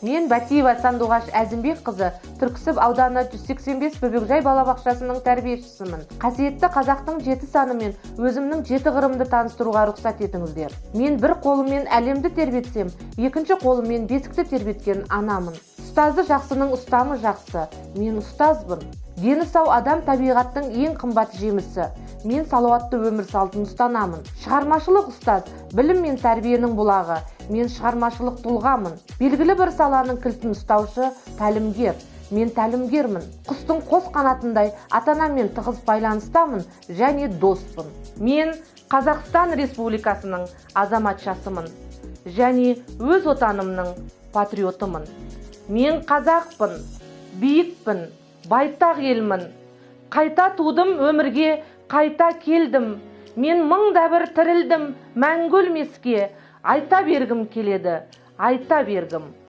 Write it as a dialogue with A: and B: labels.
A: Мен Бәтиева Сандуғаш Әзімбекқызы, Түрксіб ауданы 185 бөбекжай балабақшасының тәрбиешісімін. Қасиетті қазақтың жеті санымен өзімнің жеті қырымды таныстыруға рұқсат етіңіздер. Мен бір қолыммен әлемді тербетсем, екінші қолыммен бесікті тербеткен анамын. Ұстазы жақсының ұстамы жақсы. Мен ұстазбын. Дені сау адам табиғаттың ең қымбат жемісі. Мен салауатты өмір салтын ұстанамын. Шығармашылық ұстаз білім мен тәрбиенің бұлағы. Мен шығармашылық тұлғамын. Белгілі бір саланың кілтін ұстаушы тәлімгер. Мен тәлімгермін. Құстың қос қанатындай ата-анаммен тығыз байланыстамын және доспын. Мен Қазақстан Республикасының азаматшасымын және өз отанымның патриотымын. Мен қазақпын, биікпін, байтақ елмін. Қайта тудым өмірге, қайта келдім. Мен мың да бір тірілдім мәңгі өлмеске. Айта бергім келеді, айта бергім.